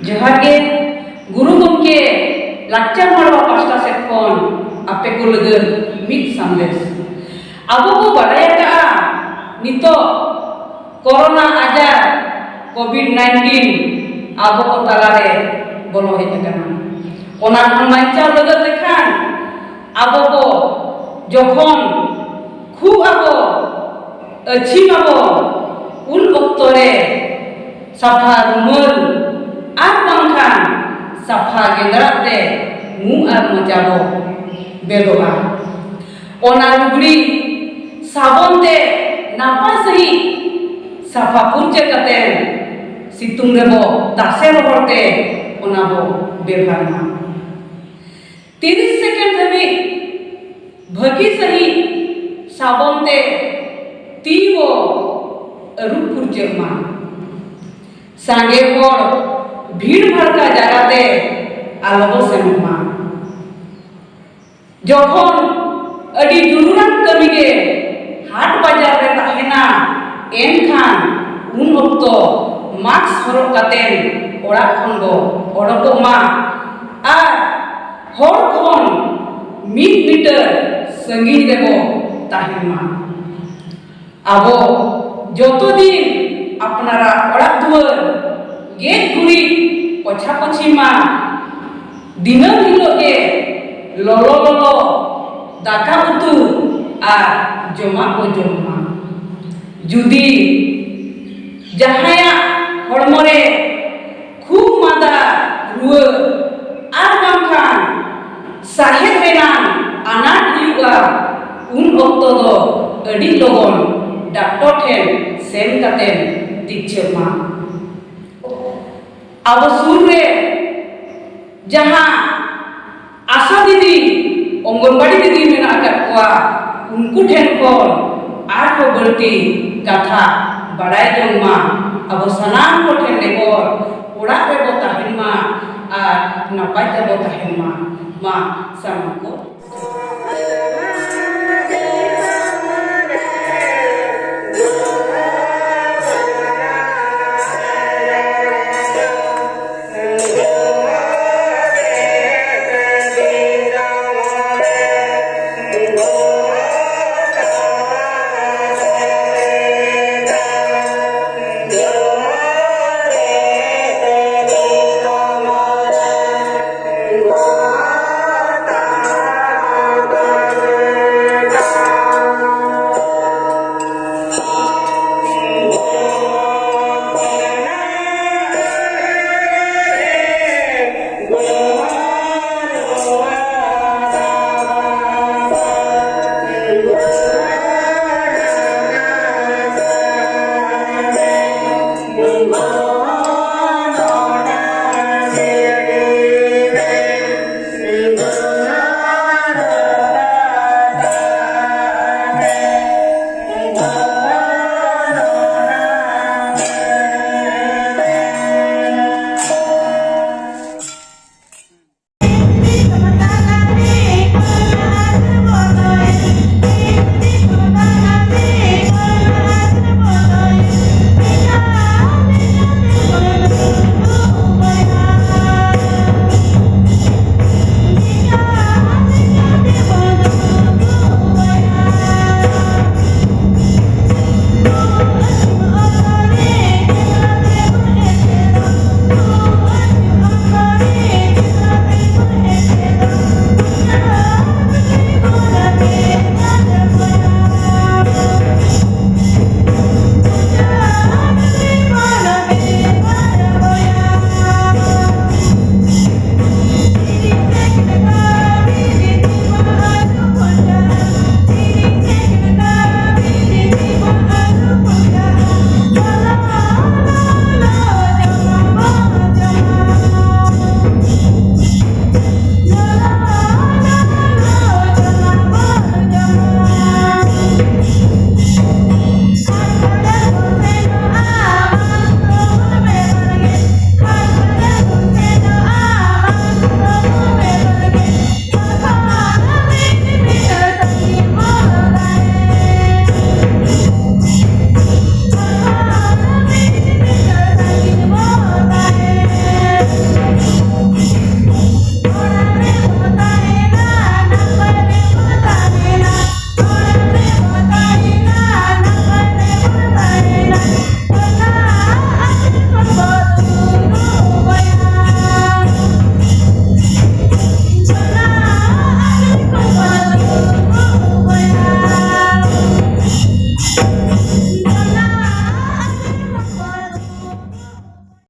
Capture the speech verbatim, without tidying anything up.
ᱡᱚᱦᱟᱨ ᱜᱮ ᱜᱩᱨᱩ ᱜᱚᱢᱠᱮ, ᱞᱟᱠᱪᱟᱨ ᱢᱟᱰᱣᱟ ᱯᱟᱥᱴᱟ ᱥᱮᱫ ᱠᱷᱚᱱ ᱟᱯᱮ ᱠᱚ ᱞᱟᱹᱜᱤᱫ ᱢᱤᱫ ᱥᱟᱸᱫᱮᱥ᱾ ᱟᱵᱚ ᱵᱚ ᱵᱟᱰᱟᱭ ᱟᱠᱟᱫᱼᱟ, ᱱᱤᱛᱚᱜ ᱠᱳᱨᱳᱱᱟ ᱟᱡᱟᱨ ᱠᱳᱵᱷᱤᱰ ᱱᱟᱭᱤᱱᱴᱤᱱ ᱟᱵᱚ ᱠᱚ ᱛᱟᱞᱟᱨᱮ ᱵᱚᱞᱚ ᱦᱮᱡ ᱟᱠᱟᱱᱟ᱾ ᱚᱱᱟ ᱠᱷᱚᱱ ᱵᱟᱧᱪᱟᱣ ᱞᱟᱹᱜᱤᱫ ᱛᱮᱠᱷᱟᱱ ᱟᱵᱚ ᱠᱚ ᱡᱚᱠᱷᱚᱱ ᱠᱷᱩᱜ ᱟᱵᱚ, ᱟᱹᱪᱷᱤᱢ ᱟᱵᱚ, ᱩᱱ ᱚᱠᱛᱚ ᱨᱮ ᱥᱟᱯᱷᱟ ᱨᱩᱢᱟᱹᱞ ᱟᱨ ᱵᱟᱝᱠᱷᱟᱱ ᱥᱟᱯᱷᱟ ᱜᱮᱸᱫᱽᱨᱟᱜ ᱛᱮ ᱢᱩ ᱟᱨ ᱢᱚᱪᱟ ᱵᱚ ᱵᱮᱫᱚᱜᱼᱟ᱾ ᱚᱱᱟ ᱞᱩᱜᱽᱲᱤ ᱥᱟᱵᱚᱱ ᱛᱮ ᱱᱟᱯᱟᱭ ᱥᱟᱺᱦᱤᱡ ᱥᱟᱯᱷᱟ ᱯᱷᱩᱨᱪᱟᱹ ᱠᱟᱛᱮ ᱥᱤᱛᱩᱝ ᱨᱮᱵᱚ ᱛᱟᱥᱮ ᱨᱚᱦᱚᱲ ᱛᱮ ᱚᱱᱟ ᱵᱚ ᱵᱮᱵᱷᱟᱨ ᱢᱟ᱾ ᱛᱤᱨᱤᱥ ᱥᱮᱠᱮᱱᱰ ᱫᱷᱟᱹᱵᱤᱡ ᱵᱷᱟᱹᱜᱤ ᱥᱟᱺᱦᱤᱡ ᱥᱟᱵᱚᱱ ᱛᱮ ᱛᱤ ᱵᱚ ᱟᱹᱨᱩᱵ ᱯᱷᱩᱨᱪᱟᱹᱜ ᱢᱟ᱾ ᱥᱟᱸᱜᱮ ᱦᱚᱲ ᱵᱷᱤᱲ ᱵᱷᱟᱲᱠᱟ ᱡᱟᱭᱜᱟ ᱛᱮ ᱟᱞᱚ ᱵᱚ ᱥᱮᱱᱚᱜ ᱢᱟ᱾ ᱡᱚᱠᱷᱚᱱ ᱟᱹᱰᱤ ᱡᱩᱨᱩᱨᱟᱱ ᱠᱟᱹᱢᱤ ᱜᱮ ᱦᱟᱴ ᱵᱟᱡᱟᱨ ᱨᱮ ᱛᱟᱦᱮᱱᱟ, ᱮᱱᱠᱷᱟᱱ ᱩᱱ ᱚᱠᱛᱚ ᱢᱟᱥᱠ ᱦᱚᱨᱚᱜ ᱠᱟᱛᱮ ᱚᱲᱟᱜ ᱠᱷᱚᱱ ᱵᱚ ᱚᱰᱚᱠᱚᱜ ᱢᱟ ᱟᱨ ᱦᱚᱲ ᱠᱷᱚᱱ ᱢᱤᱫ ᱢᱤᱴᱟᱨ ᱥᱟᱺᱜᱤᱧ ᱨᱮᱵᱚ ᱛᱟᱦᱮᱱ ᱢᱟ᱾ ᱟᱵᱚ ᱡᱚᱛᱚ ᱫᱤᱱ ᱟᱯᱱᱟᱨᱟᱜ ᱚᱲᱟᱜ ᱫᱩᱣᱟᱹᱨ ᱜᱮᱡ ᱜᱩᱨᱤᱡ ᱯᱚᱪᱷᱟ ᱯᱚᱪᱷᱤ ᱢᱟ᱾ ᱫᱤᱱᱟᱹᱢ ᱦᱤᱞᱳᱜ ᱜᱮ ᱞᱚᱞᱚ ᱞᱚᱞᱚ ᱫᱟᱠᱟ ᱩᱛᱩ ᱟᱨ ᱡᱚᱢᱟᱜ ᱵᱚ ᱡᱚᱢ ᱢᱟ᱾ ᱡᱩᱫᱤ ᱡᱟᱦᱟᱸᱭᱟᱜ ᱦᱚᱲᱢᱚ ᱨᱮ ᱠᱷᱩᱜ ᱢᱟᱸᱫᱟ, ᱨᱩᱣᱟᱹ ᱟᱨ ᱵᱟᱝᱠᱷᱟᱱ ᱥᱟᱦᱮᱫ ᱨᱮᱱᱟᱜ ᱟᱱᱟᱴ ᱦᱩᱭᱩᱜᱼᱟ, ᱩᱱ ᱚᱠᱛᱚ ᱫᱚ ᱟᱹᱰᱤ ᱞᱚᱜᱚᱱ ᱰᱟᱠᱛᱚᱨ ᱴᱷᱮᱱ ᱥᱮᱱ ᱠᱟᱛᱮ ᱛᱤᱠᱪᱷᱟᱹᱜ ᱢᱟ᱾ ᱟᱵᱚ ᱥᱩᱨ ᱨᱮ ᱡᱟᱦᱟᱸ ᱟᱥᱟ ᱫᱤᱫᱤ, ᱚᱝᱜᱚᱱᱵᱟᱲᱤ ᱫᱤᱫᱤ ᱢᱮᱱᱟᱜ ᱟᱠᱟᱫ ᱠᱚᱣᱟ, ᱩᱱᱠᱩ ᱴᱷᱮᱱ ᱠᱷᱚᱱ ᱟᱨᱦᱚᱸ ᱵᱟᱹᱲᱛᱤ ᱠᱟᱛᱷᱟ ᱵᱟᱲᱟᱭ ᱡᱚᱝ ᱢᱟ᱾ ᱟᱵᱚ ᱥᱟᱱᱟᱢ ᱠᱚ ᱴᱷᱮᱱ ᱱᱮᱦᱚᱨ, ᱚᱲᱟᱜ ᱨᱮᱵᱚ ᱛᱟᱦᱮᱱ ᱢᱟ ᱟᱨ ᱱᱟᱯᱟᱭ ᱛᱮᱵᱚ ᱛᱟᱦᱮᱱ ᱢᱟ᱾ ᱢᱟ ᱥᱟᱱᱟᱢ ᱠᱚ